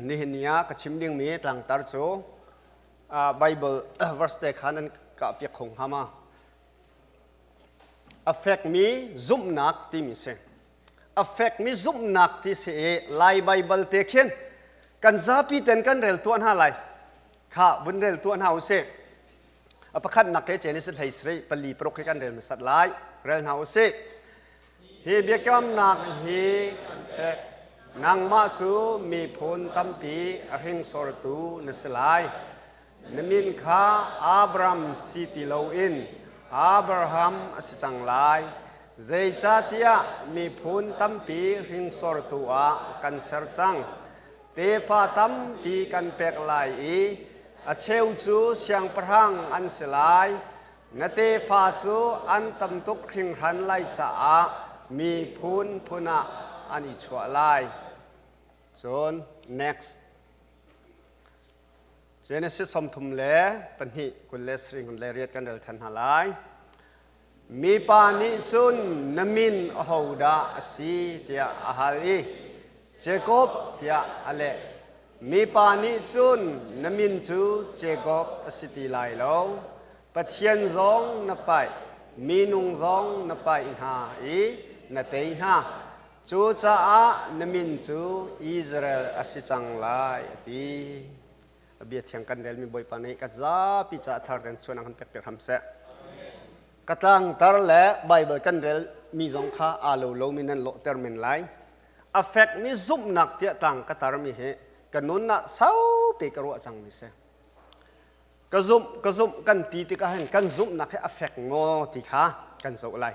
Nihin ni ah ka chim dingmi tlangtar cu Bible verse te kha nan kah piak kho hnga ma? A fekmi zumhnak timi si. A fekmi zumhnak ti si i Lai Bible te khin kan zapi ten kan rel tuah hna lai. Kha vun rel tuah hna usih. A pakhatnak he Genesis hlei sarih pali paruk hi kan rel hmasat lai. Rel hna usih. Hi biakamnak hi kan pek. Nangmah cu miphun tampi a hringsortu na si lai. Na min kha Abram si ti loin Abraham a si cang lai. Zeicahtiah miphun tampi hringsortu ah kan ser cang. Tefa tampi kan pek lai i a cheu cu siangpahrang an si lai. Na tefa cu an tam tuk hringhran lai caah miphun phun ah an i chuah lai. Cun next. Genesis 32 28 kan rel ṭhan hna lai. Mipa nih cun na min ahodah a si tiah a hal i Jakob tiah a leh. Mipa nih cun na min cu Jakob a si ti lai lo. Pathian zong na paih, minung zong na paih hna i na tei hna. Cucaah na min cu Israel a si cang lai, a ti. A bia thiang kan relmi Bawipa nih ka zapi caah thar ten chuan kan pek piak hram seh. Ka tlangtar le Bible kan rel mi zong kha aa lo lomi nan lawhter men lai. A fekmi zumhnak tiah tlang ka tarmi hi ka nunnak saupi ka ruah cangmi si. Ka zumh, ka zumh kan ti tikah hin kan zumhnak hi a fek maw ti kha kan zoh lai.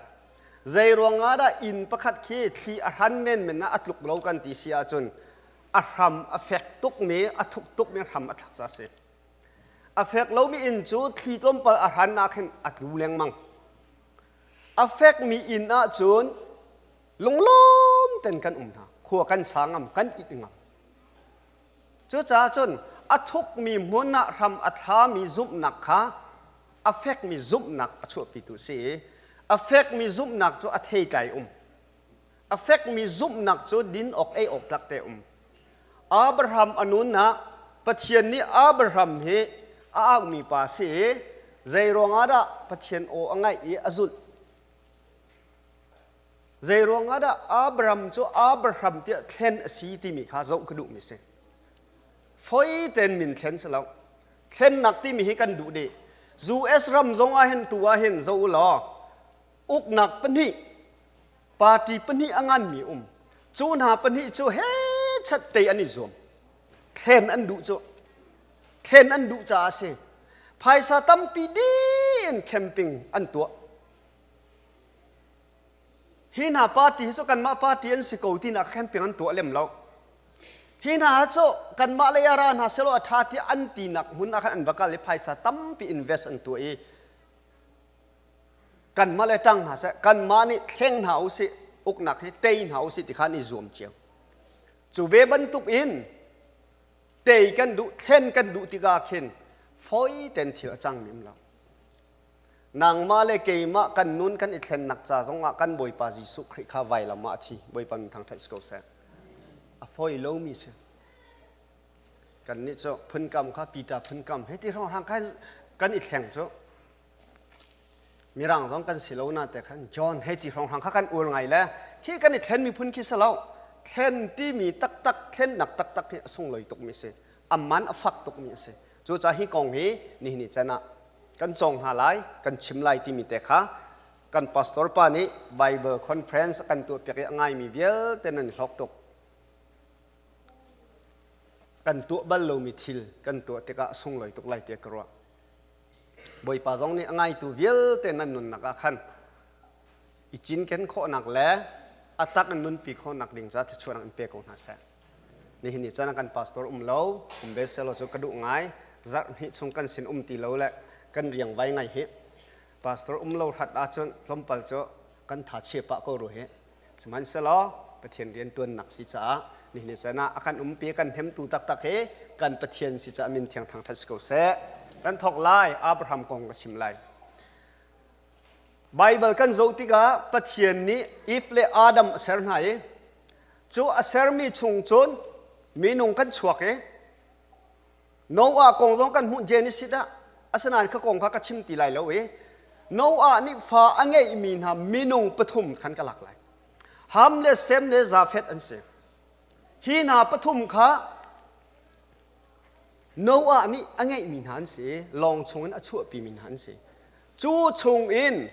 Zei ruangah dah inn pakhat khi thli a hran menmen ah a tluk lo kan ti si ahcun a hram a fek tukmi, a thuk tukmi hram a thlak ca a si. A fek lomi inn cu thli tlawmpal a hran ah khin a tlu lengmang. A fekmi inn ahcun lunglawm ten kan um hna. Khua kan sa ngam, kan it ngam. Cucaah cun a thukmi hmun ah hram a thlami zumhnak kha a fekmi zumhnak a chuahpitu a si i a fekmi zumhnak cu a theitlai um. A fekmi zumhnak cu din awk ei awk tlak te um. Abraham a nun ah Pathian nih Abraham hi a aukmi pa a si i zei ruangah dah Pathian aw a ngaih i a zulh? Zei ruangah dah Abraham cu Abraham tiah thlen a si timi kha zoh ka duhmi si. Foi tein min thlen si lo. Thlennak timi hi kan duh dih. US ram zong ah hin tu ah hin zoh u law uknak pahnih party pahnih a nganmi um. Cu hna pahnih cu he chat te an i zuam. Thlen an duh cu. Thlen an duh caah a si. Phaisa tampi dih in camping an tuah. Hi hna party hi cu kanmah party an si ko tinak camping an tuah lem lo. Hi hna cu kanmah lei ah ra hna selaw a ṭha tiah an tinak hmun ah khan an va kal i phaisa tampi invest an tuah i kanmah le ṭang hna seh, kanmah nih thleng hna usih, uknak hi tei hna usih ti kha an i zuam cio. Cu ve bantuk in tei kan duh, thlen kan duh tikah khin fawi tein thil a cang mim lo. Nangmah le keimah kan nun kan i thlennak ca zongah kan Bawipa Jesuh Khrih kha vailam ah a thi. Bawipa min thangṭhat si ko seh. A fawi lomi si. Kannih cu phunkam kha Peter phunkam he ti hrawnghrang khan kan i thleng cu. Mirang zong kan si lo na te khan John he ti hrawnghrang kha kan ul ngai le khi kan i thlen mi phun khi si lo. Thlen timi taktak thlennak taktak hi a sunglawi tukmi si. A man a fak tukmi a si. Cucaah hi kong hi nihin ni can ah kan cawng hna lai, kan chim lai timi te kha kan pastor pa nih Bible conference a kan tuahpiak i a ngaimi vialte nan i hlawk tuk. Kan tuah bal lomi thil kan tuah tikah a sunglawi tuk lai tiah ka ruah. Bawipa zong nih a ngaitu vialte nan nunnak ah khan i cinken khawhnak le a tak in nunpi khawhnak ding ca thluachuahnak in pe ko hna seh. Nihin ni caan ah kan pastor um lo, um ve selaw cu ka duh ngai. Zarh hnih chung kan sin um ti lo le kan riangvai ngai hi. Pastor um lo hrat ahcun tlawmpal cu kan tha chia pah ko ru hi. Sihmanhsehlaw Pathian riantuannak si caah nihin ni caan ah a kan umpi kan hnemtu taktak hi kan Pathian si caah min thiang thangthat si ko seh. Kan thawk lai Abraham kong ka chim lai. Baibal kan zoh tikah Pathian nih Eve le Adam a ser hna i cu a sermi chung cun Minung kan chuak i Noah kong zong kan hmuh Genesis ah. Asinain kha kong kha ka chim ti lai lo i Noah nih fa a ngeihmi hna minung pathum khan ka lak lai. Ham le Sem le Jafeth an si. Hi hna pathum kha Noah nih a ngeihmi hna an si i lawng chungin a chuahpimi hna an si. Cu chungin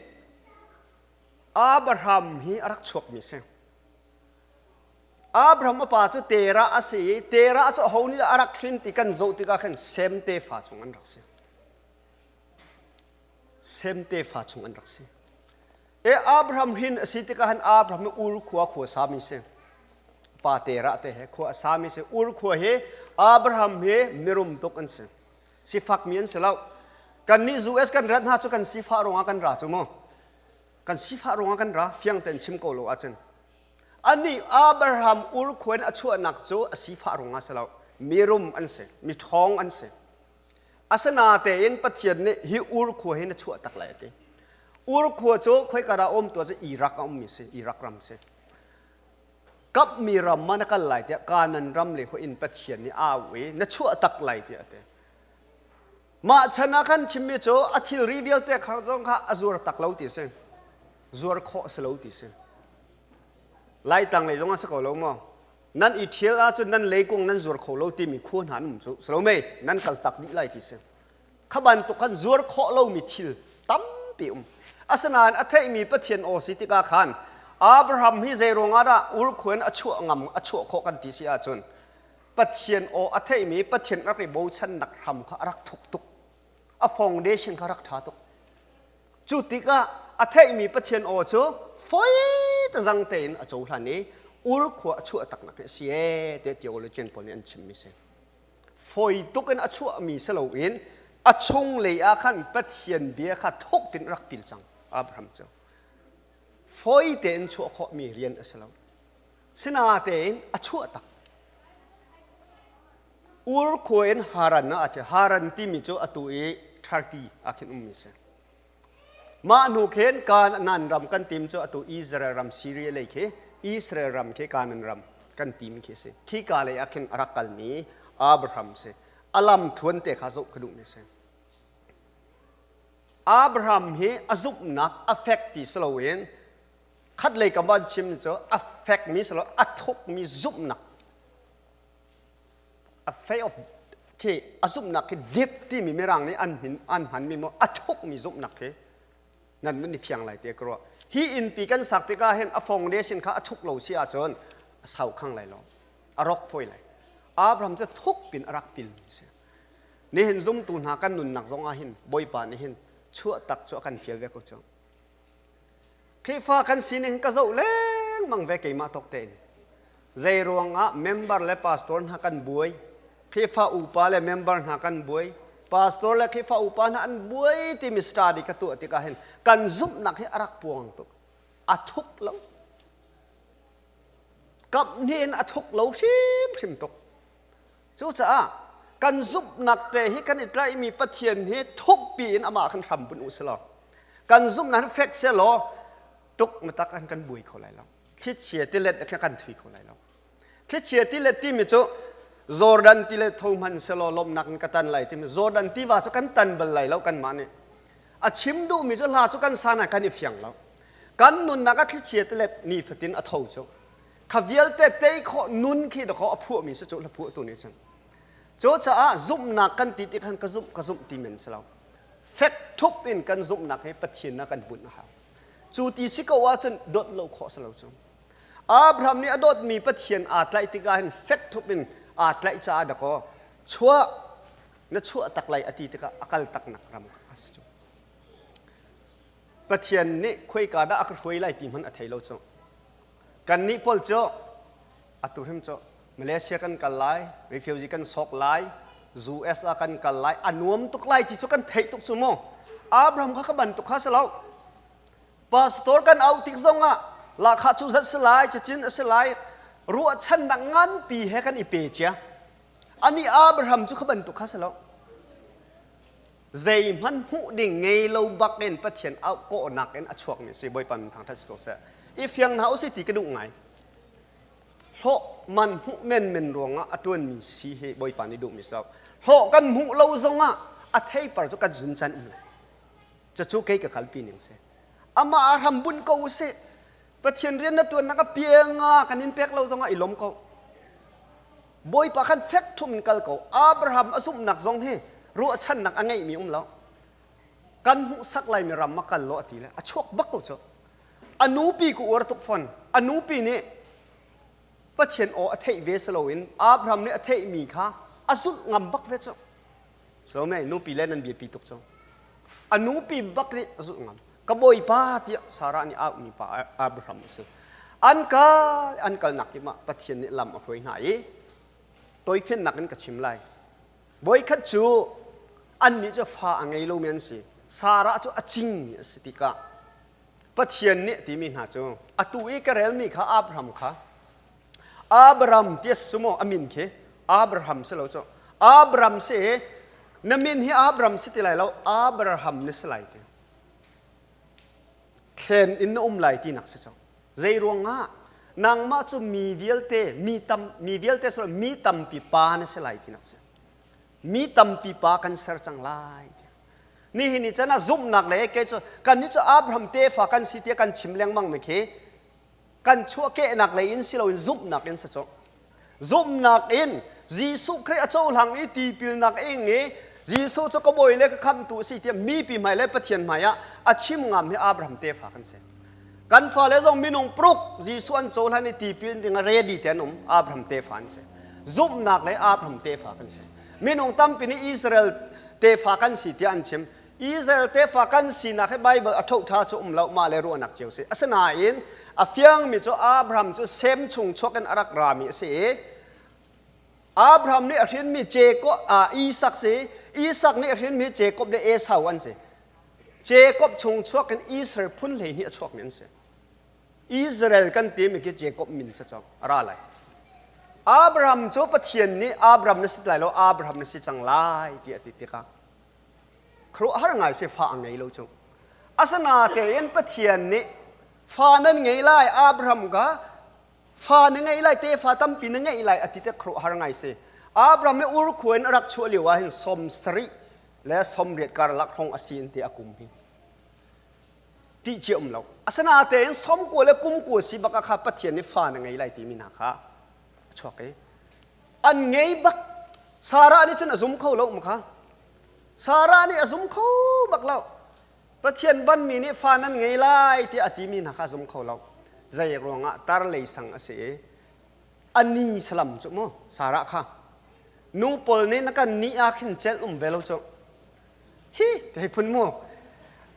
Abraham hi a rak chuakmi si. Abraham a pa cu Terah a si i Terah cu aho nih a rak hrin ti kan zoh tikah khan Sem tefa chung an rak si. Sem tefa chung an rak si. E Abraham hrin a si tikah khan Abraham hi Ur khua khua sami si. Pa Terah te he khua a sami si. Ur khua hi Abraham hi mirum tuk an si. Sifakmi an si lo. Kannih US kan rat hna cu kan sifah ruangah kan ra cu mu. Kan sifah ruangah kan ra fiang tein chim ko lo ahcun. Anih Abraham Ur khua in a chuahnak cu a sifah ruangah si lo. Mirum an si, miṭhawng an si. Asinatein Pathian nih hi Ur khua hi na chuah tak lai a ti. Ur khua cu khoika dah um tu cu Iraq a ummi si, Iraq ram si. Kapmi ram ah na kal lai tiah Kanan ram le in Pathian nih a au i na chuah tak lai tiah a ti. Mah chan ah khan chimmi cu a thilri vialte kha zong kha a zuar tak lo ti si. Zuar khawh a si lo ti si. Laitlang lei zong a si ko lo maw? Nan i ṭhial ahcun nan leikung nan zuar kho lo timi khua hna an um cu. Si lo mei? Nan kal tak dih lai ti si. Kha bantuk khan zuar khawh lomi thil tampi um. Asinain a theihmi Pathian aw si tikah khan Abraham hi zei ruangah dah Ur khua in a chuah ngam a chuah khawh kan ti si ahcun Pathian aw a theihmi Pathian rak i bochannak hram kha a rak thuk tuk. A foundation kha rak ṭha tuk. Cu tikah a theihmi Pathian aw cu foi tazang tein a cohlan i Ur khua a chuah taknak hi a si ee tiah theologian pawl nih an chimmi si. Foi tuk in a chuahmi si loin a chung lei ah khan Pathian bia kha thuk tin rak pil cang Abraham cu. Foi tein chuah khawhmi rian a si lo. Sinatein a chuah tak. Ur khua in Haran ah a thi. Haran timi cu atu i Turkey ah khin ummi si. Mah hnu khin Kanaan ram kan tim cu atu Israel ram Syria lei khi Israel ram khi Kanaan ram kan timi khi si. Khi ka lei ah khin a rak kalmi Abraham si. A lam thuan te kha zoh ka duhmi si. Abraham hi a zumhnak a fek ti si loin khat lei kam an chim cu a fekmi si lo a thukmi zumhnak a faith of khi a zumhnak khi deep timi mirang nih an hin an hmanmi maw a thukmi zumhnak khi nan mun i fiang lai te ka ruah. Hi innpi kan sak tikah hin a foundation kha a thuk lo si ahcun a sau khang lai lo, a rawk fawi lai. Abraham cu thuk pin a rak pil mi si. Nihin zumtu hna kan nunnak zong ah hin Bawipa nih hin chuah tak cu a kan fial ve ko cu. Khrihfa kan sining ka zoh lengmang ve keimah tawk tein. Zei ruangah member le pastor hna kan buai, Khrihfa upa le member hna kan buai, pastor le Khrihfa upa hna an buai timi study ka tuah tikah hin kan zumhnak hi a rak puang tuk. A thuk lo. Kap hnih in a thuk lo hrimhrim tuk. Cucaah kan zumhnak te hi kan i tlaihmi Pathian hi thukpi in amah khan hram bunh u si law kan zumhnak hi fek seh law tuk matak an kan buai kho lai lo. Thlichia tilet kha kan thui kho lai lo. Thlichia tilet timi cu Jordan tilet tho hman selaw lawmhnak in ka tan lai timi Jordan tiva cu kan tan bal lai lo kanmah nih. A chim duhmi cu hla cu kan san ah kan i fiang lo. Kan nunnak ah thlichia tilet nifatin a tho cu. Kha vialte tei khawh nun khi dakaw a phuahmi si cu hla phuahtu nih cun. Cucaah zumhnak kan ti ti khan ka zumh ka zumh ti men si lo. Fek thup in kan zumhnak hi Pathian ah kan bunh a hau. Cu ti si ko ahcun dawt lo khawh si lo cu. Abraham nih a dawtmi Pathian aa tlaih tikah hin fek thup in aa tlaih caah dakaw chuah na chuah tak lai a ti tikah a kal taknak ram a si cu. Pathian nih khuaika dah a ka hruai lai ti hmanh a thei lo cu. Kannih pawl cu atu hrim cu Malaysia kan kal lai, refugee kan sok lai, US ah kan kal lai, a nuam tuk lai ti cu kan theih tuk cu mu. Abraham kha ka bantuk kha si lo. Pastor kan auh tik zong ah lahkhah cu zat si lai, cacin a si lai, ruahchannak nganpi he kan i pe cia. Ani Abraham cu kha bantuk kha si lo. Zeihmanh hmuh ding ngei lo bak in Pathian auh kawhnak in a chuakmi si. Bawipa min thangṭhat si ko seh. I fiang hna usih ti ka duh ngai. Hlawh man hmuh menmen ruangah a ṭuanmi si hi Bawipa nih duhmi si lo. Hlawh kan hmuh lo zongah a theipar cu kan zun can um lai. Cucu kei ka kalpi ning si. Amah a hram bunh ko usih. Pathian rian na ṭuannak a pianga kan in pek lo zongah i lawm ko. Bawipa khan fek ṭhum in kal ko. Abraham a zumhnak zong hi ruahchannak a ngeihmi um lo. Kan hmuhsak laimi ram a kal lo a ti le a chuak bak ko cu. A nupi ku uar tuk fawn. A nupi nih Pathian aw a theih ve si loin Abraham nih a theihmi kha a zulh ngam bak ve cu. So mei nupi le nan biapi tuk cu. A nupi bak nih a zulh ngam. Ka bawipa tiah Sarah nih auhmi pa Abraham a si. An kal an kalnak kip ah Pathian nih lam a hruai hna i toifiannak in ka chim lai. Voikhat cu annih cu fa a ngei lomi an si. Sarah cu a cingmi a si tikah Pathian nih timi hna cu atu i ka relmi kha Abraham kha Abraham ti a si cu maw a min khi Abraham si lo cu Abraham si i na min hi Abraham si ti lai lo Abraham na si lai ti thlen in na um lai tinak si cu zei ruangah nangmah cu mi vialte mi tam mi vialte si lo mi tampi pa na si lai tinak si mi tampi pa kan ser cang lai nihin ni chan ah zumhnak le kei cu kan nih cu Abraham tefa kan si tiah kan chim lengmang mi khi kan chuahkehnak lei in si loin zumhnak in si cu zumhnak in Jesuh Khrih a cohlang i tipilnak ing i Jesuh cu ka bawi le ka khamtu a si tiah mipi hmai le Pathian hmai ah a chim ngam hi Abraham tefa kan si kan fale zong minung pruk Jesuh an cohlan i tipil ding a ready te an um Abraham tefa an si zumhnak le Abraham tefa kan si minung tampi nih Israel tefa kan si tiah an chim Israel tefa kan sinak hi Bible a thoṭha cu um lo mah le ruahnak cio si asinain a fiangmi cu Abraham cu Sem chung chuak in a rak rami a si i Abraham nih a hrinmi Jacob Isak si Isak nih a hrinmi Jacob le Esau an si Jacob chung chuak in Israel phun 12 a chuakmi an si Israel kan timi khi Jacob min si cang a ra lai Abraham cu Pathian nih Abraham na si lai lo Abraham na si cang lai ti a ti tikah khuaruahhar ngai si fa a ngei lo cu asinatein Pathian nih fa nan ngei lai Abraham ka fa na ngei lai tefa tampi na ngei lai a ti te khuaruahhar ngai si Abraham hi Ur khua in a rak chuah lio ah hin 70 le 80 karlak hrawng a si in ti a kum hi ṭih cia um lo asinatein 90 le kum kua si bak ah kha Pathian nih fa na ngei lai timi hna kha a chuak i an ngei bak Sarah nih cun a zum kho lo ma kha Sarah nih a zum kho bak lo Pathian banmi nih fa nan ngei lai tiah a timi hna kha a zum kho lo zei ruangah tar lei sang a si i ani salam cu mu Sarah kha nu pawl nih na kan ni ah khin celh um ve lo cu hi ti phun mu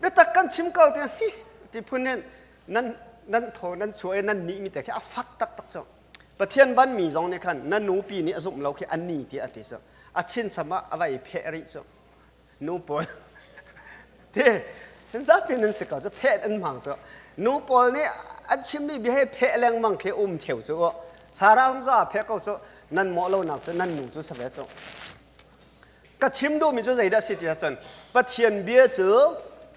biatak kan chim ko ti hi ti phun in nan nan thaw nan chuah i nan nih mi te khi a fak taktak cu Pathian ban mi zong nih khan na nupi nih a zumh lo khi an ni ti a ti cu a chincham ah a va i pheh rih cu nu pawl ti zapi nan si ko cu pheh an hmang cu nu pawl nih an chimmi bia he pheh lengmang khi um theu cu Sarah zong za pheh ko cu nan mawh lo nak cu nan nu cu save cu ka chim duhmi cu zeidah si ti ahcun Pathian bia cu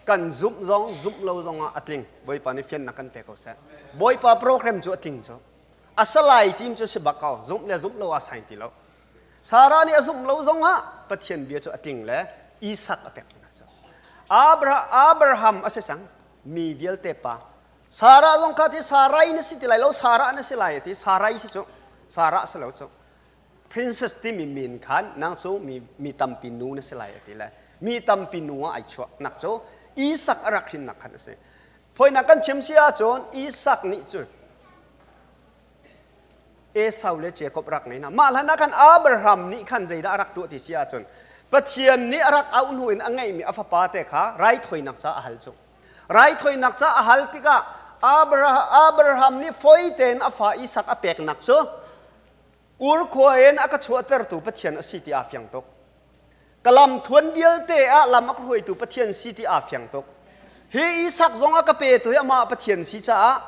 kan zumh zong zumh lo zong ah a tling Bawipa nih fiannak kan pe ko seh Bawipa program cu a tling cu a salai tim cu si bak ko zumh le zumh lo a sain ti lo Sarah nih a zumh lo zong ah Pathian bia cu a tling le Isak a pek hna cu Abraham a si cang mi vialte pa Sarah zong kha ti Sarai na si ti lai lo Sarah na si lai ti Sarai si cu Sarah si lo cu princess timi min khan nang cu mi, mi tampi nu na si lai a ti le mi tampi nu ah ai chuah nak cu Isak a rak hrinnak khan a si Foinak kan chim si ahcun Isak nih cun Esau le Jacob rak ngei hna. Mah hlan ah khan Abraham nih khan zeidah a rak tuah ti si ahcun Pathian nih a rak auh hnu in a ngeihmi a fapa te kha raithawinak ca a hal cu. Raithawinak ca a hal tikah Abraham nih foi tein a fa Isak a peknak cu Ur khua in a ka chuahtertu Pathian a si ti aa fiang tuk. Ka lam thuan vialte ah lam a ka hruaitu Pathian si ti aa fiang tuk. Hi Isak zong a ka petu hi amah Pathian si caah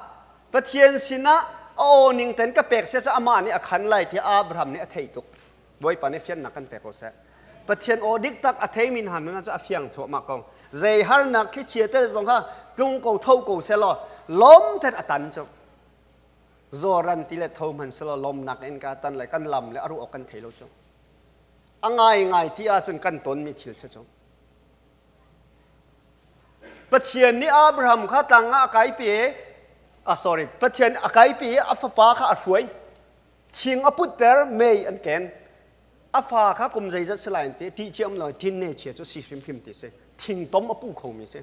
Pathian sinah a aw ning ten ka pek sia cu amah nih a khan lai ti Abraham nih a theih tuk. Bawipa nih fiannak kan pe ko seh. Pathian aw dik tak a theimi hna nun cu a fiang thluahmah ko. Zei harnak thlichia te zong kha tlung ko tho ko seh law lawm ten a tan cu. Zoran ti le tho hman selaw lawmnak in ka tan le kan lam le aru awk kan thei lo cu. A ngai ngai ti ahcun kan tonmi thil si cu. Pathian nih Abraham kha tlang ah a kaipi i ah sorry Pathian a kaipi i a fapa kha a hruai. Thing a putter mei an ken. A fa kha kum zeizat si lai an ti ṭih ciam lo tin ne chia cu si hrimhrim ti si. Thing tom a pu khomi si.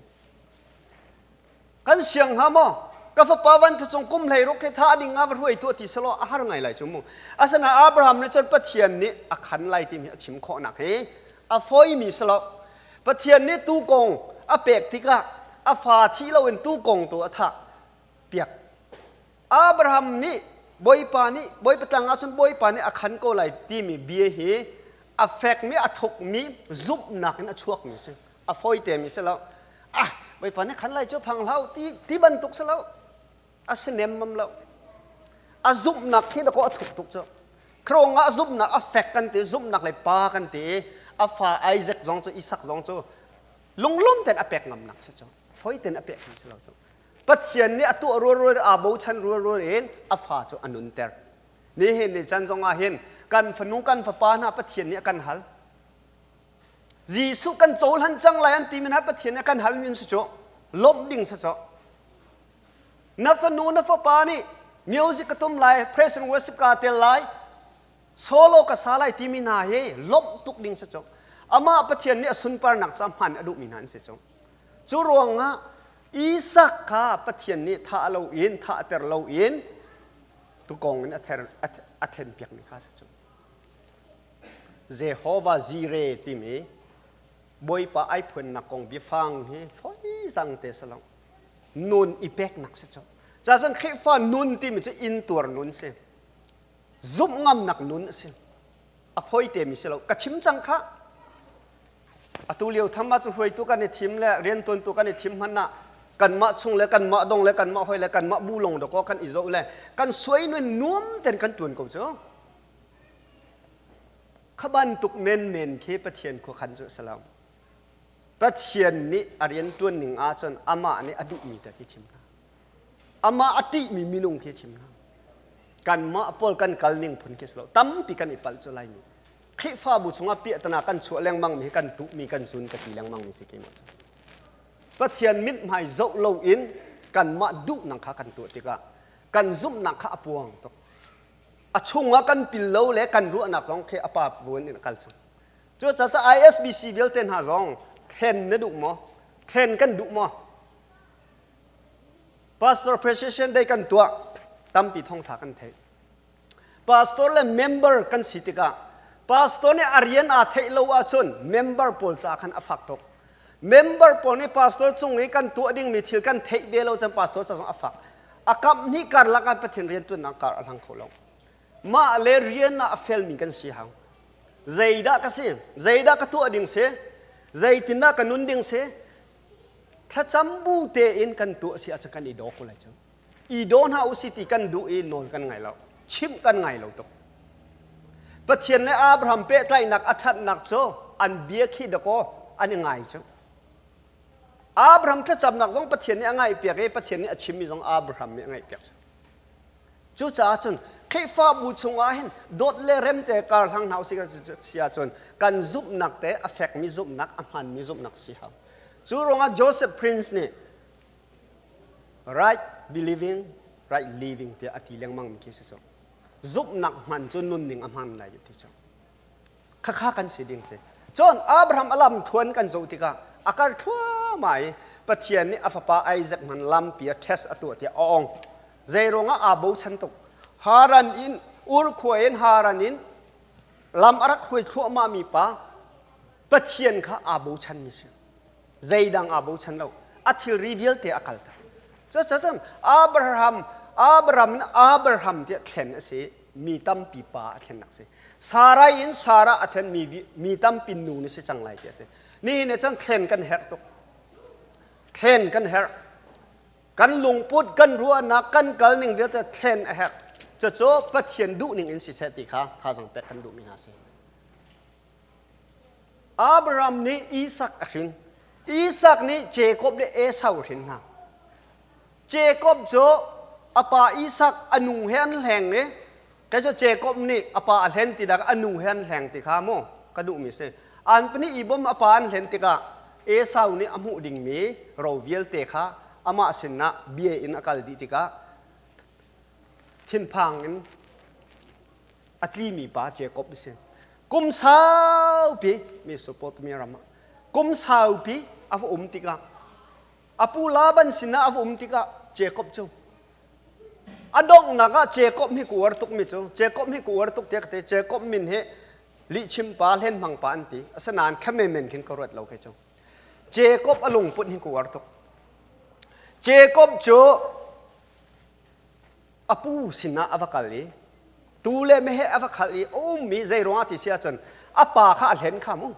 Kan siang hnga maw? Ka fapa van thacung kum hlei ruk he tha ding nga va hruai tuah ti selaw a har ngai lai cu mu. Asinain Abraham nih cun Pathian nih a khan lai timi a chim khawhnak hi a foimi selaw Pathian nih tuukawng a pek tikah a fa thi loin tuukawng tu a thah piak. Abraham nih Bawipa nih Bawipa tlang ah cun Bawipa nih a khan ko lai timi bia hi a fekmi a thukmi zumhnak in a chuakmi a si. A fawite mi si lo. Ah, Bawipa nih khan lai cu phang hlah ti ti bantuk si lo. A si nemmam lo. A zumhnak khi dakaw a thuk tuk cu. Khrong ah zumhnak a fek kan ti, zumhnak le pa kan ti. A fa Isaac zong cu Isak zong cu lunglawm ten a pek ngamnak si cu. Foi ten a pek ngam si lo cu. Pathian nih a tuah rualrual aa bochan rualrual in a fa cu a nunter. Nihin ni chan zong ah hin kan fanu kan fapa hna Pathian nih a kan hal. Jesuh kan cohlan cang lai an ti mi hna Pathian nih a kan hal mi si cu lawmh ding si cu. Na fanu na fapa nih music ka tum lai, praise and worship ka tel lai, solo ka sa lai timi hna hi lawmh tuk ding si cu. Amah Pathian nih a sunparnak ca hman a duhmi hna an si cu. Cu ruangah Isak kha Pathian nih thah loin thahter loin tukong in a then piakmi kha si cu. Jehovah Jireh timi Bawipa ai phuannak kong biafang hi fawi te si lo. Nun i peknak si cu. Cacun Khrihfa nun timi cu intuar nun si. Zumh ngamnak nun a si. A fawi temi si lo. Ka chim cang kha. Atu lio tham ah cu hruaitu kan i thim le riantuantu kan i thim hmanh ah kanmah chung le kanmah dong le kanmah hoi le kanmah bu lawng dakaw kan i zoh le kan suai nun nuam ten kan tuan ko cu. Kha bantuk menmen khi Pathian khuakhan cu a si lo. Pathian nih a rianṭuan ning ahcun amah nih a duhmi te khi thim hna. Amah a ṭihmi minung khi thim hna. Kanmah pawl kan kal ning phun khi si lo. Tampi kan i palh cu Laimi. Khrihfabu chungah piahtana kan chuah lengmang mi hi kan tuhmi kan zun ka ti lengmang mi si keimah cu. Pathian mithmai zoh loin kanmah duhnak kha kan tuah tikah kan zumhnak kha a puang tuk. A chungah kan pil lo le kan ruahnak zong khi a pa buan in a kal cang. Cucaah ISBC vialte hna zong thlen na duh maw? Thlen kan duh maw? Pastor Appreciation Day kan tuah tampi thongtha kan theih. Pastor le member kan si tikah pastor nih a rian aa theih lo ahcun member pawl caah khan a fak tuk. Member pawl nih pastor cung i kan tuah dingmi thil kan theih ve lo cun pastor ca zong a fak. A kamh hnih karlak ah Pathian riantuannak kar a hlang kho lo. Mah le rian ah a felmi kan si hau. Zeidah ka si? Zeidah ka tuah ding si? Zeitindah ka nun ding si? Thlacam bu tein kan tuah si ahcun kan i daw ko lai cu. I daw hna usih ti kan duh i nawl kan ngai lo. Chimh kan ngai lo tuk. Pathian le Abraham pehtlaihnak a ṭhatnak cu an bia khi dakaw an i ngai cu. Abraham thlacamnak zong Pathian nih a ngaihpiak i Pathian nih a chimmi zong Abraham nih a ngaihpiak cu. Cucaah cun Khrihfabu chungah hin dawt le rem te kar hlang hna usih si ahcun kan zumhnak te a fekmi zumhnak a hmanmi zumhnak si hau. Cu ruangah Joseph Prince nih right believing, right living tiah a ti lengmang mi khi si cu. Zumhnak hman cu nunning a hman lai ti cu. Khakha kan si ding si. Cun Abraham a lam thuan kan zoh tikah a kar thluahmah i Pathian nih a fapa Isaac hman lampi a test a tuah tiah a ong. Zei ruangah aa bochan tuk. Haran in Ur khua in Haran in lam a rak hruai thluahmah mi pa Pathian kha aa bochan mi si. Zeidang aa bochan lo. A thilri vialte a kalter. Cucun Abraham, Abraham in Abraham tiah thlen a si. Mi tampi pa a thlennak si. Sarai in Sarah a thlen mi, mi tampi nu na si cang lai ti a si. Nihin ah cun thlen kan herh tuk. Thlen kan herh. Kan lungput, kan ruahnak, kan kal ning vialte thlen a herh. Cucu Pathian duh ning in siseh ti kha thazang pek kan duhmi hna si. Abraham nih Isak a hrin. Isak nih Jakob le Esau a hrin hna. Jakob cu A pa Isak a nu he an hleng i kei cu Jacob nih a pa a hlen ti dak a nu he an hleng ti kha mu ka duhmi si. An pahnih i bom a pa an hlen tikah Esau nih a hmuh dingmi ro vialte kha amah sinah bia in a kal dih tikah thinphang in a tlimi pa Jacob a si. Kum saupi Mesopotamia ram ah kum saupi a va um tikah a pu Laban sinah a va um tikah Jacob cu a donghnak ah Jacob hi ka uar tukmi cu Jacob hi ka uar tuk tiah ka ti. Jacob min hi lihchim pa hlen hmang pa an ti. Asinain kha menmen khin ka ruat lo kei cu. Jacob a lungput hi ka uar tuk. Jacob cu a pu sinah a va kal i tu le meheh a va khalh i a ummi zei ruangah ti si ahcun a pa kha a hlen kha mu.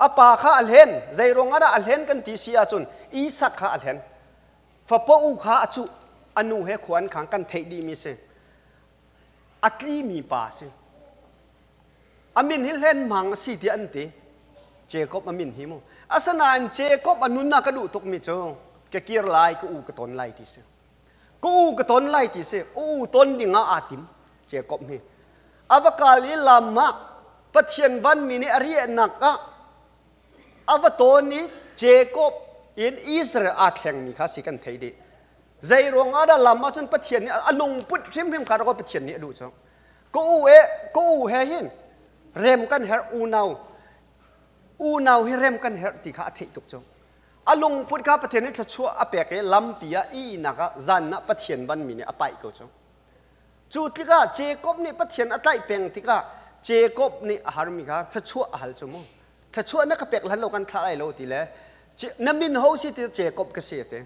A pa kha a hlen. Zei ruangah dah a hlen kan ti si ahcun Isak kha a hlen. Fapa u kha a cuh. A nu he khua an khang kan theih dihmi si. A tlimi pa si. A min hi hlen hmang a si tiah an ti. Jacob a min hi mu. Asinain Jacob a nunnak ka duh tukmi cu ka kir lai, ka u ka ton lai ti si. Ka u ka ton lai ti si. U ton ding ah aa tim Jacob hi. A va kal i lam ah Pathian vanmi nih a riahnak ah a va ton i Jacob in Israel aa thlengmi kha si kan thei dih. Zei ruang ah dah lam ahcun Pathian nih a lungput hrimhrim kha rak Pathian nih a duh cu. Ka u e ka u he hin rem kan herh unau unau hi rem kan herh ti kha a theih tuk cu. A lungput kha Pathian nih thluachuah a pek i lampi ah ihnak ah zan ah Pathian vanmi nih a paih ko cu. Cu tikah Jacob nih Pathian a tlaih peng tikah Jacob nih a harmi kha thluachuah a hal cu mu. Thluachuah na ka pek hlan lo kan thlah lai lo ti le na min ho si ti Jacob ka si ti.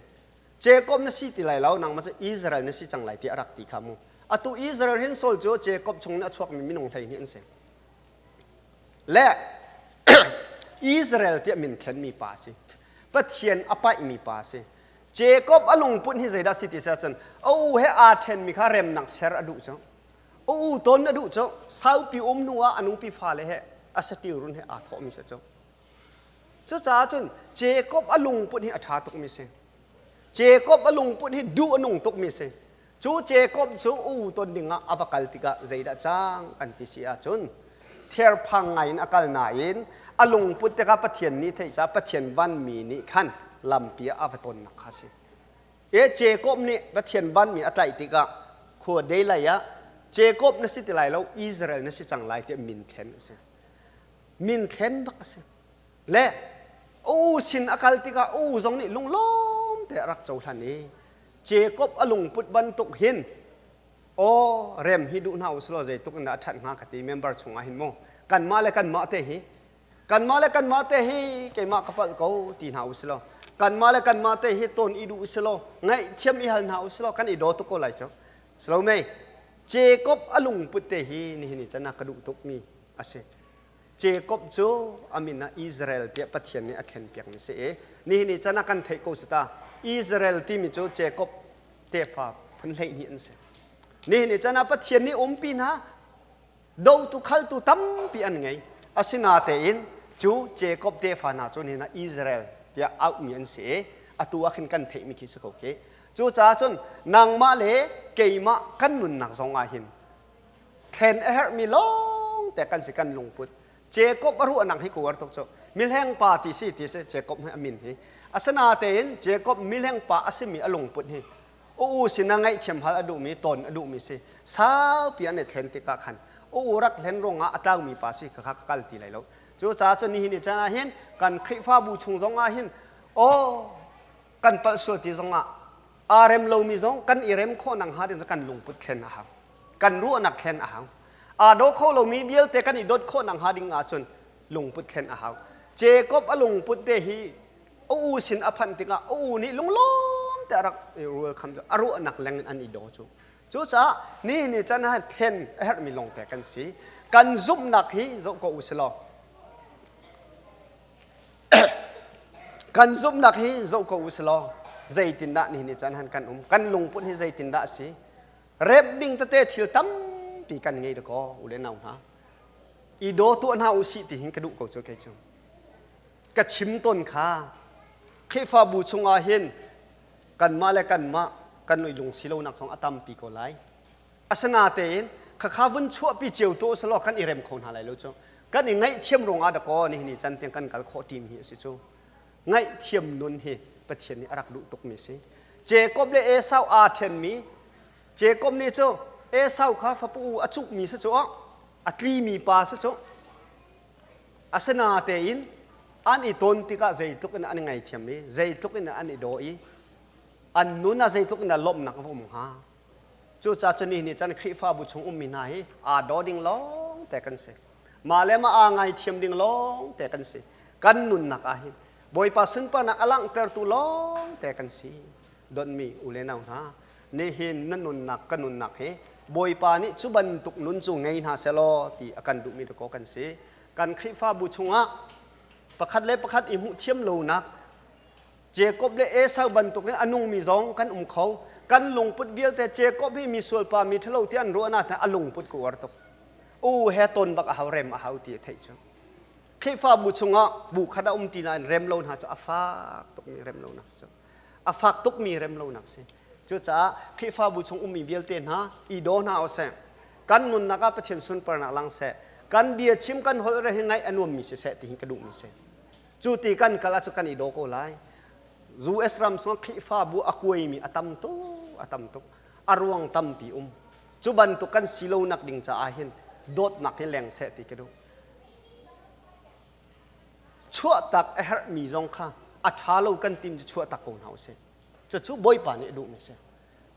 Jacob na si ti lai lo nangmah cu Israel na si cang lai ti a rak ti kha mu. Atu Israel hin Saul cu Jacob chung in a chuakmi minung 12 an si. Le Israel tiah min thlenmi pa a si. Pathian a paihmi pa a si. Jacob a lungput hi zeidah si ti si ahcun a u he aa ṭhenmi kha remnak ser a duh cu. A u ton a duh cu. Saupi um hnu ah a nupi fale he a saṭil run he aa thawhmi si cu. Cucaah cun Jacob a lungput hi a ṭha tukmi si. Jacob a lungput hi duh a nung tukmi si. Cu Jacob cu u ton dingah a va kal tikah zeidah cang kan ti si ahcun therphang ngaiin a kal nain a lungput tikah Pathian nih theih caah Pathian vanmi nih khan lampi ah a va tonnak kha a si. E Jacob nih Pathian vanmi a tlaih tikah khua deilai ah Jacob na si ti lai lo Israel na si cang lai tiah min thlen a si. Min thlen bak a si. Le u sin a kal tikah u zong nih lunglawm te a rak cohlan i Jacob a lungput bantuk hin aw rem hi duh hna usulaw zeitluk in dah a ṭhat hnga ka ti member chungah hin mu kanmah le kanmah te hi kanmah le kanmah te hi keimah ka palh ko ti hna usilaw kanmah le kanmah te hi tawn i duh usilaw ngaihthiam i hal hna usilaw kan i daw tuk ko lai cu silo mei Jacob a lungput te hi nihin ni can ah ka duh tukmi a si. Jacob cu a min ah Israel tiah Pathian nih a thlenpiakmi si i nihin ni can ah kan theih ko si ta. Israel timi cu Jacob tefa phun 12 an si. Nihin ni can ah Pathian nih umpi hna dotu khaltu tampi an ngei. Asinatein cu Jacob tefa hna cu nihin ah Israel tiah auhmi an si i atu ah khin kan theihmi khi si ko khi. Cucaah cun nangmah le keimah kan nunnak zong ah hin thlen a herhmi lawng te kan si kan lungput. Jacob a ruahnak hi ka uar tuk cu. Milheng pa ti si ti si Jacob hi a min hi. Asinatein Jacob milheng pa a simi a lungput hi u u sin ah ngaihthiam hal a duhmi ton a duhmi si. Saupi an i thlen tikah khan u u rak hlen ruangah a tlaumi pa si kha ka kal ti lai lo. Cucaah cun nihin ni caan ah hin kan Khrihfabu chung zong ah hin aw kan palh sual ti zong ah aa rem lomi zong kan i rem khawh nak hnga ding cu kan lungput thlen a hau. Kan ruahnak thlen a hau. Aa daw kho lomi vialte kan i dawt khawh nak hnga ding ahcun lungput thlen a hau. Jacob a lungput te hi a u sin a phanh tikah a u nih lunglawm te a rak rual kham cu a ruahnak leng in an i daw cu. Cucaah ni ni can ah thlen a herhmi lawngte kan si. Kan zumhnak hi zoh ko u si law kan zumhnak hi zoh ko u si law zeitindah nihin ni caan han kan um kan lungput hi zeitindah a si remh ding tete thil tampi kan ngei dakaw u le nau hna i daw tuah hna u sih ti hin ka duh ko cu kei cu ka chim tawn kha Khrihfabu chungah hin kanmah le kanmah. Kan i lungsi lonak zong a tampi ko lai. Asinatein khakha vun chuahpi cio tu usalaw kan i rem kho hna lai lo cu. Kan i ngaihthiam ruangah dakaw nihin ni can tiang kan kal khawh ṭimi hi a si cu. Ngaihthiam nun hi Pathian nih a rak duh tukmi si. Jacob le Esau aa ṭhenmi Jacob nih cu Esau kha fapu u a cuhmi si cu a tlimi pa si cu. Asinatein an i ton tikah zeitluk in an i ngaithiam i zeitluk in an i daw i an nun ah zeitluk in lawmhnak a va um hnga. Cucaah cu ni nih cun Khrihfabu chung ummi hna hi aa daw ding lawng te kan si. Mah le mah aa ngaithiam ding lawng te kan si. Kan nunnak ah hin Bawipa sunparnak a langhtertu lawng te kan si. Donmi u le nau hna, nihin na nunnak ka nunnak hi Bawipa nih cu bantuk nun cu ngei hna selaw ti a kan duhmi dakaw kan si. Kan Khrihfabu chungah pakhat le pakhat i hmuh thiam lonak Jacob le Esau bantukin a nungmi zong kan um kho. Kan lungput vialte Jacob hi mi sualpa mi ṭhalo ti an ruahnak a lungput ka uar tuk. U he ton bak a hau rem a hau ti a theih cu. Khrihfabu chungah bu khat a um ti nain rem lo hna cu a fak tukmi rem lonak cu. A fak tukmi rem lonak si. Cucaah Khrihfabu chung ummi vialte hna i daw hna usih. Kan nunnak ah Pathian sunparnak lang seh. Kan bia chim kan holh re hi ngaih a nuammi siseh ti hi ka duhmi si. Cu ti kan kal ahcun kan i daw ko lai. US ram sungah Khrihfabu a kuaimi a tam tuk, a tam tuk. A ruang tampi um. Cu bantuk kan si lonak ding caah hin dawtnak hi leng seh ti ka duh. Chuahtak a herhmi zong kha a ṭha lo kan tim cu chuahtak ko hna usih. Cucu Bawipa nih a duhmi a si.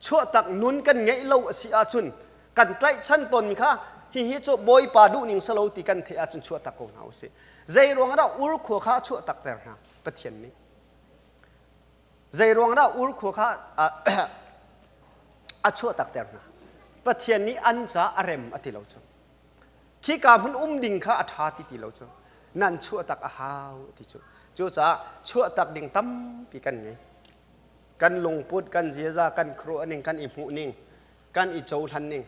Chuahtak nun kan ngeih lo a si ahcun kan tlaihchan tawnmi kha hihi cu Bawipa duhning si lo ti kan theih ahcun chuahtak ko hna usih. Zei ruang dah Ur khua kha a chuahtak ter hna Pathian nih? Zei ruang dah Ur khua kha a chuahtak ter hna? Pathian nih an ca a rem a ti lo cu. Khika hmun um ding kha a ṭha ti ti lo cu. Nan chuahtak a hau ti cu. Cucaah chuahtak ding tampi kan ngei. Kan lungput, kan ziaza, kan khuaruahning, kan i hmuhning, kan i cohlanning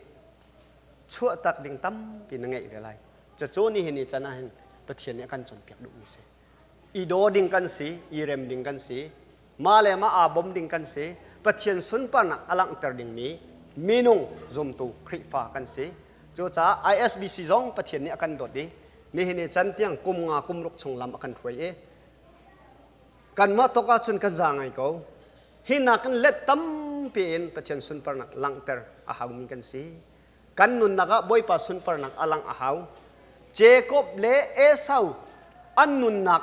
chuahtak ding tampi na ngeih ve lai. Cucu nihin ni can ah hin Pathian nih a kan cawnpiak duhmi si. I daw ding kan si, i rem ding kan si, mah le mah aa bawm ding kan si, Pathian sunparnak a langhter dingmi minung zumtu Khrihfa kan si. Cucaah ISBC zong Pathian nih a kan dawt i nihin ni can tiang kum nga kum ruk chung lam a kan hruai i Kanmah tawk ahcun kan za ngai ko. Hi nakin let tampi in Pathian sunparnak langhter a haumi kan si. Kan nunnak ah Bawipa sunparnak a langh a hau. Jacob le Esau an nunnak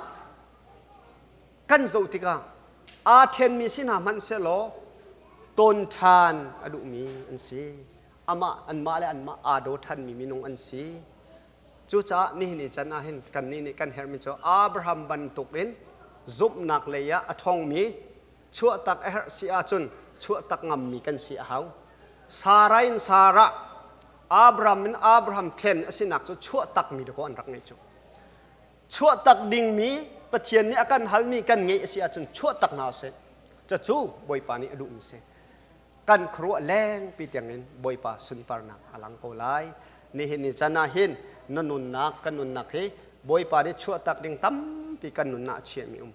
kan zoh tikah aa ṭhenmi si hna hmanh sehlaw tawn ṭhan a duhmi an si. Amah anmah le anmah aa daw ṭhanmi minung an si. Cucaah nihin ni can ah hin kannih nih kan herhmi cu Abraham bantukin zumhnak lei ah a ṭhawngmi chuahtak a herh si ahcun chuahtak ngammi kan si a hau. Sarah in Sarah, Abraham in Abraham thlen a sinak cu chuahtakmi dakaw an rak ngeih cu. Chuahtak dingmi Pathian nih a kan halmi kan ngeih a si ahcun chuahtak hna usih. Cucu Bawipa nih a duhmi si. Kan khuaruah lengpi tiangin Bawipa sunparnak a lang ko lai. Nihin ni can ah hin na nunnak kan nunnak hi Bawipa nih chuahtak ding tampi kan nunnak a chiahmi um.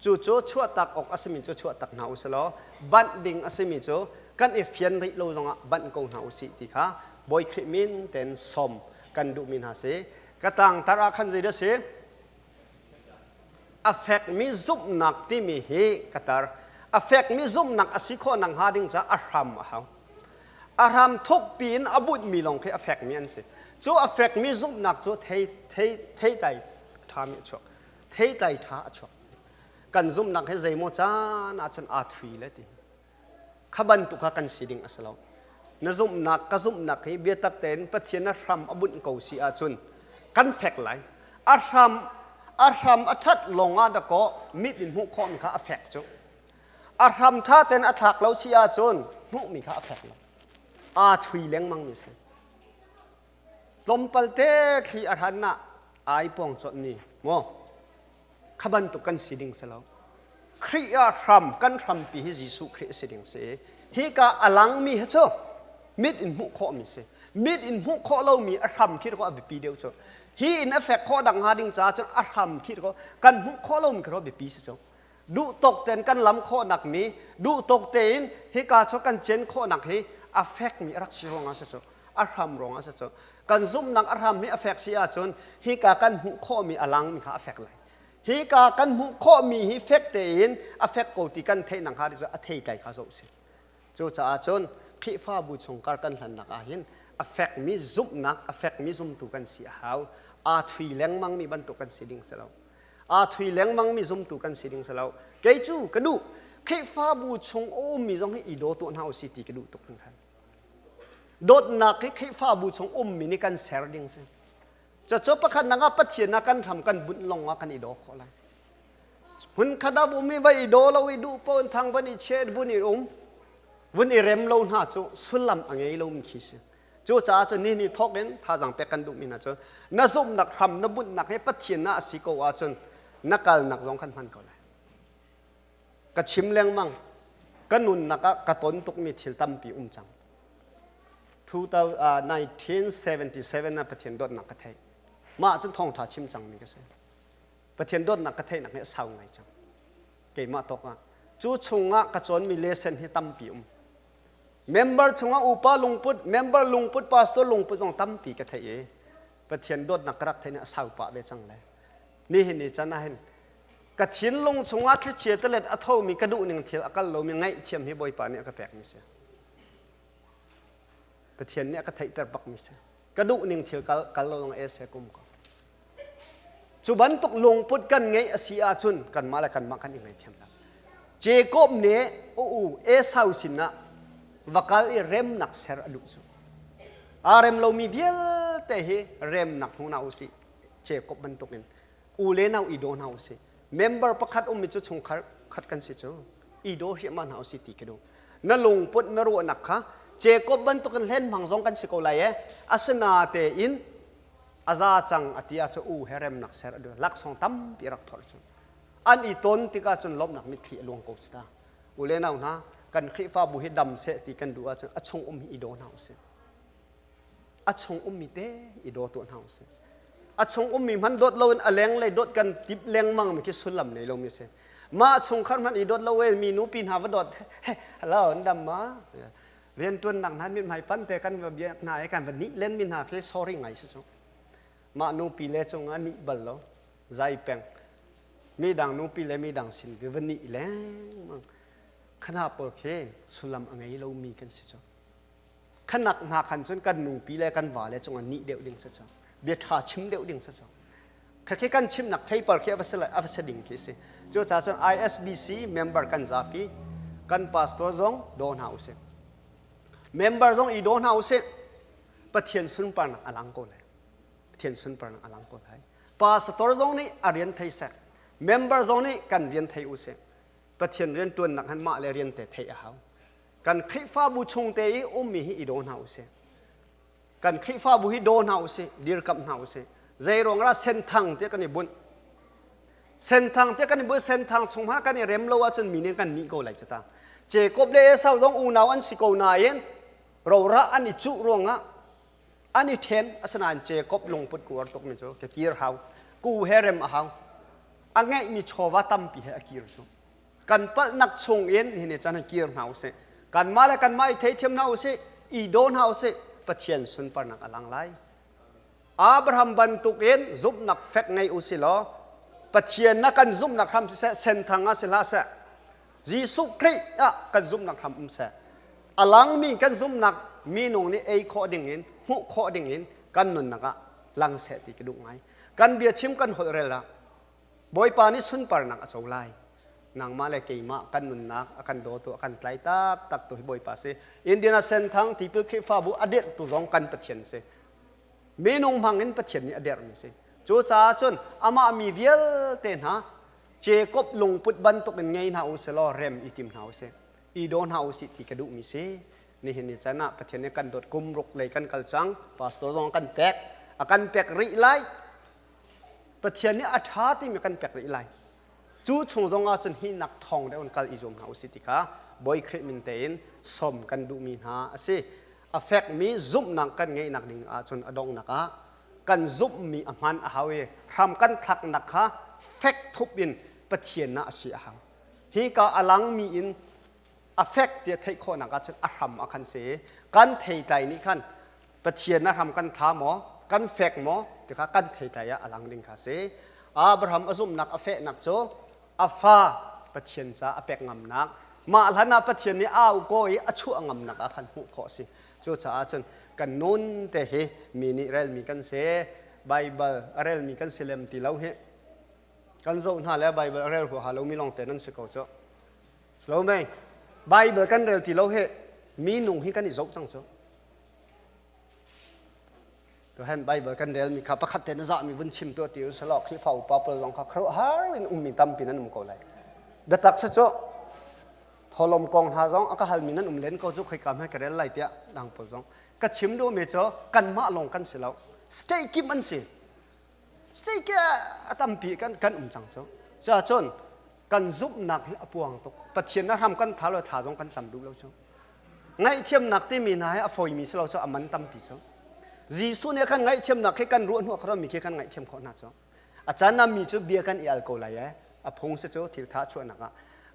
Cu cu chuahtak awk a simi cu chuahtak hna usih law banh ding a simi cu kan i fian rih lo zongah banh ko hna usih ti kha Bawi Khrih min ten sawm kan duhmi hna si. Ka tangtar ah khan zeidah si? A fekmi zumhnak timi hi ka tar. A fekmi zumhnak a si khawh nakhnga ding caah a hram a hau. A hram thukpi in a bunhmi lawng khi a fekmi an si. Cu a fekmi zumhnak cu thei thei theitlai ṭhami a chuak. Theitlai ṭha a chuak. Kan zumhnak hi zeimaw caan ahcun aa thui le ti. Kha bantuk kha kan si ding a si lo. Na zumhnak ka zumhnak hi biatak tein Pathian a hram a bunh ko si ahcun kan fek lai. A hram a hram a ṭhat lawng ah dakaw mit in hmuh khawhmi kha a fek cu. A hram ṭha tein a thlak lo si ahcun hmuhmi kha a fek lo. Aa thui lengmang mi si. Tlawmpal te thli a hran ah ai pawng cawtmi maw kha bantuk kan si ding si lo. Khrih ah hram kan hrampi hi Jesuh Khrih a si ding si. Hika a langmi hi cu mit in hmuh khawhmi si. Mit in hmuh khawh lomi a hram khi a biapi deuh cu. Hi in a fek khawh dang hnga ding caah cun a hram khi kan hmuh khawh lomi khi biapi si cu. Duh tawk tein kan lam khawhnak mi, duh tawk tein hika cu kan cen khawhnak hi a fekmi a rak si ruangah si cu, a hram ruangah si cu. Kan zumhnak a hram hi a fek si ahcun hika kan hmuh khawhmi a langmi kha a fek lai. Hika kan hmuh khawhmi hi fek tein a fek ko ti kan theihnak hnga cu a theitlai kha zoh si. Cucaah cun Khrihfabu chungkar kan hlannak ah hin a fekmi zumhnak, a fekmi zumtu kan si a hau. Aa thui lengmangmi bantuk kan si ding si lo. Aa thui lengmangmi zumtu kan si ding si lo. Kei cu ka duh. Khrihfabu chung a ummi zong hi i daw tuah hna usih ti ka duh tuk hringhran. Dawtnak hi Khrihfabu chung ummi nih kan ser ding si. Cucu pakhat nak ah Pathian ah kan hram kan bunh lawng ah kan i daw khawh lai. Hmunkhat ah um i va i daw lo i duh paoh in thang van i chiah vun i um vun i rem lo hna cu sullam a ngei lomi khi si. Cucaah cun ni ni thawk in thazaang pek kan duhmi hna cu na zumhnak hram na bunhnak hi Pathian ah a si ko ahcun na kalnak zong kan hman ko lai. Ka chim lengmang ka nunnak ah ka ton tukmi thil tampi um cang. 1977 ah Pathian dawtnak ka theih. Mah cun thawngṭha chim cangmi ka si. Pathian dawtnak ka theihnak hi a sau ngai cang. Keimah tawk ah. Cu chungah ka cawnmi lesson hi tampi um. Member chungah upa lungput, member lungput, pastor lungput zong tampi ka theih i Pathian dawtnak ka rak theih ni a sau pah ve cang le. Nihin ni can ah hin ka thinlung chungah thlichia talet a thomi ka duhning thil a kal lomi ngaihthiam hi Bawipa nih a ka pekmi si. Pathian nih a ka theihter bakmi si. Ka duhning thil kal, kal lo zong e se kum ko. Cu bantuk lungput kan ngeih a si ahcun kanmah le kanmah kan i ngaihthiam lo. Jacob nih u Esau sinah va kal i remnak ser a duh cu. Aa rem lomi vialte hi remnak hmu hna usih Jacob bantukin u le nau i daw hna usih. Member pakhat ummi cu chungkhar khat kan si cu i daw hriahmah hna usih ti ka duh. Na lungput na ruahnak kha Jacob bantukin hlen hmang zong kan si ko lai e. Asinatein a za cang a ti ahcun u he remnak ser a duh laksawng tampi rak thor cu an i ton tikah cun lawmhnak mitthli a luang ko cu ta u le nau hna kan Khrihfabu hi dam seh ti kan duh ahcun a chung um hi i daw hna usih a chung ummi te i daw tuah hna usih a chung ummi hman dawt loin a lenglei dawt kan tip lengmang mi khi sullam nei lomi si mah chungkhar hmanh i dawt lo e mi nupi hna va dawt hello an dam ma Riantuannak hna mithmai pan te kan va biak hna i kan va nih len mi hna khi sorry ngai si cu. Mah nupi le cungah nih bal lo zai peng. Mi dang nupi le mi dang sin vi va nih lengmang. Khana pawl khi sullam a ngei lomi kan si cu. Khanak hna khan cun kan nupi le kan va le cungah nih deuh ding si cu. Bia ṭha chim deuh ding si cu. Khakhi kan chimnak theipar khi a va si lai a va si ding khi si. Cucaah cun ISBC member kan zapi kan pastor zong daw hna usih. Member zong i daw hna usih. Pathian sunparnak a lang ko lai. Pathian sunparnak a lang ko lai. Pastor zong nih a rian thei seh. Member zong nih kan rian thei usih. Pathian rian tuannak han mah le rian te theih a hau. Kan Khrihfabu chung te i ummi hi i daw hna usih. Kan Khrihfabu hi daw hna usih, dirkamh hna usih. Zeiruang ah senthang tiah kan i bunh. Senthang tiah kan i bunh, senthang chung hmanh kan i rem lo ahcun mi nih kan nih ko lai cu ta. Jacob le Esau zong unau an si ko nain rora an i cuh ruangah an i ṭhen asinain Jacob lungput kuar tukmi cu ka kir hau ku he rem a hau a ngeihmi chawva tampi he a kir cu kan palhnak chung in nihin chan han kir hna usih kanmah le kanmah i theithiam hna usih i daw hna usih Pathian sunparnak a lang lai Abraham bantukin zumhnak fek ngei usih law Pathian na kan zumhnak hram siseh senthang ah si hlah seh Jesuh Khrih ah kan zumhnak hram um seh a langmi kan zumhnak minung nih ei khawh ding in hmuh khawh ding in kan nunnak ah lang seh ti ka duh ngai kan bia chim kan holh rel ah Bawipa nih sunparnak a co lai. Nangmah le keimah kan nunnak a kan dawtu a kan tlai taktak tu hi Bawipa si. Indiana Senthang Tipil Khrihfabu a dirhtu zong kan Pathian si. Minung hmang in Pathian nih a derhmi si. Cucaah cun amah mi vialte hna Jacob lungput bantuk in ngei hna u selaw rem i tim hna u sih. I daw hna u sih ti ka duhmi si. Nihin ni caan ah Pathian nih kan dawt kum ruk lei kan kal cang. Pastor zong a kan pek. A kan pek rih lai. Pathian nih a ṭha timi kan pek rih lai. Cu chung zong ah cun hi nak thawng deuh in kal i zuam hna usih ti kha Bawi Khrih min tein sawm kan duhmi hna a si. A fekmi zumhnak kan ngeihnak ding ahcun a donghnak ah kan zumhmi a hman a hau i hram kan thlaknak kha fek thup in Pathian ah a si a hau. Hi ka a langmi in a fek tiah theih khawhnak ahcun a hram ah khan si. Kan theitlai nih khan Pathian a hram kan tha maw, kan fek maw ti kha kan theitlai ah a lang ding kha si. Abraham a zumhnak a fehnak cu a fa Pathian ca a pek ngamnak, mah hlan ah Pathian nih a au kaw i a chuah ngamnak ah khan hmuh khawh a si. Cucaah cun kan nun te hi mi nih relmi kan si, Baibal a relmi kan si lem ti lo hi. Kan zoh hna le Baibal a rel huaha lomi lawngte nan si ko cu. Lo mei, Baibal kan rel ti lo hi mi nung hi kan i zoh cang cu. Tuhan Bible kan relmi kha pakhat te na zahmi vun chim tuah ti u selaw Khrihfa upa pawl zong kha khuaruahhar in ummi tampi nan um ko lai. Biatak si cu tholom kong hna zong a ka halmi nan um len ko cu khoika hmai ka rel lai tiah dang pawl zong ka chim duhmi cu kanmah lawng kan si lo. State kim an si. State ke a tampi kan kan um cang cu. Cuahcun kan zumhnak hi a puang tuk. Pathian a hram kan tha lo thla zong kan cam duh lo cu. Ngaihthiamnak timi hna hi a fawimi si lo cu a man tampi cu. Jesuh nih a kan ngaihthiamnak khi kan ruah hnu a mi khi kan ngaihthiam khawh hna cu. A caan ah mi cu bia kan i al ko lai ee. A phung si cu thil tha chuahnak ah.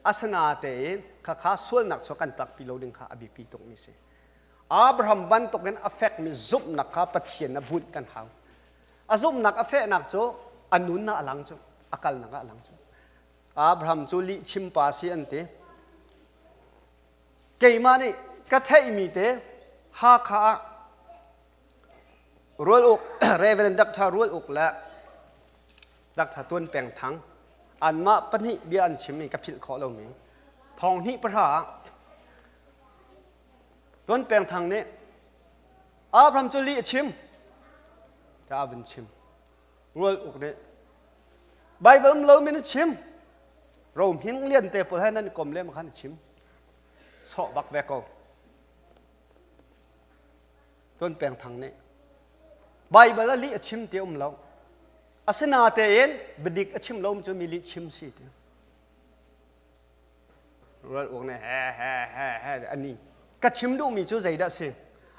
Asinatein khakha sualnak cu kan tlakpi lo ding kha a biapi tukmi si. Abraham bantukin a fekmi zumhnak kha Pathian a bunh kan hau. A zumhnak a fehnak cu a nun ah a lang cu, a kalnak ah a lang cu. Abraham cu lih chimpa si an ti. Keimah nih ka theihmi te Hakha ah Rual Uk Reverend Dr. Rual Uk le Dr. Tuan Peng Thang anmah pahnih bia an chimmi ka philh khawh lomi thong hnih pahra ah Tuan Peng Thang nih Abraham cu lih a chim tiah a vun chim. Rual Uk nih Baibal um lo min a chim. Ro hmin lian te pawl he nan i kom lem khan a chim. Sawh bak ve ko. Tuan Peng Thang nih Baibal a lih a chim ti um lo. Asinatein biadik a chim lo cu mi lih chim si ti. Rual uk nih he he he he ani. Ka chim duhmi cu zeidah si?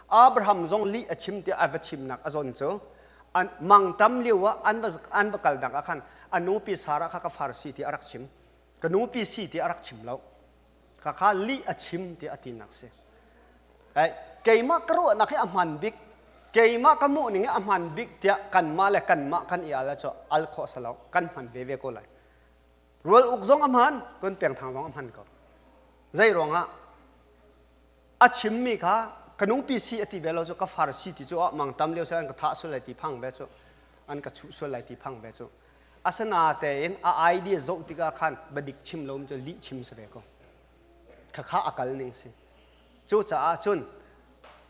Abraham zong lih a chim tiah a va chimnak a zawn cu an mangtam lio ah an va an va kalnak ah khan a nupi Sarah kha ka far si ti a rak chim. Ka nupi si ti a rak chim lo. Kha kha lih a chim ti a tinak si. Ai keimah ka ruahnak hi a hman bik keimah ka hmuh ning hi a hman bik tiah kanmah le kanmah kan i al cu al khawh salo kan hman ve ve ko lai. Rual uk zong a hman, tuan pengthang zong a hman ko. Zei ruangah a chimmi kha ka nungpi si a ti ve lo cu ka far si ti cu ah mangtam lio se an ka thah sual lai ti phang ve cu an ka chuh sual lai ti phang ve cu asinatein a idea zoh tikah khan badik chim lo cu lih chim si ve ko khakha a kal ning si cucaah cun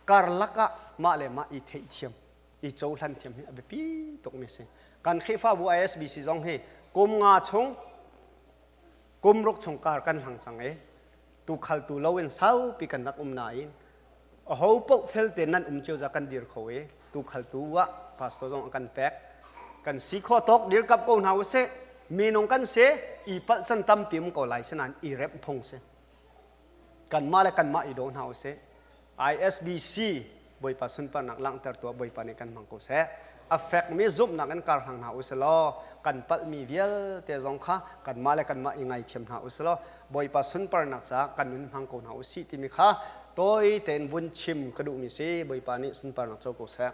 karlak ah mah le mah i theihthiam i cohlan thiam hi a biapi tukmi si kan Khrihfabu ISBC zong hi kum nga chung kum ruk chung kar kan hlang cang i tukhaltu loin saupi kan rak um nain aho paoh felte nan um cio za kan dir kho i tukhaltu ah pastor zong a kan pek kan si khawh tawk dirkap ko hna usih minung kan si i palh can tampi um ko lai sinain i remh phung si kanmah le kanmah i daw hna usih ISBC Bawipa sunparnak langhter tuah Bawipa nih kan hmang ko seh. A fekmi zumhnak in kar hlang hna u law kan palhmi vialte zong kha kanmah le kanmah i ngaithiam hna u law Bawipa sunparnak caah kan nun hmang ko hna u sih timi kha tawi tein vun chim ka duhmi si Bawipa nih sunparnak co ko seh.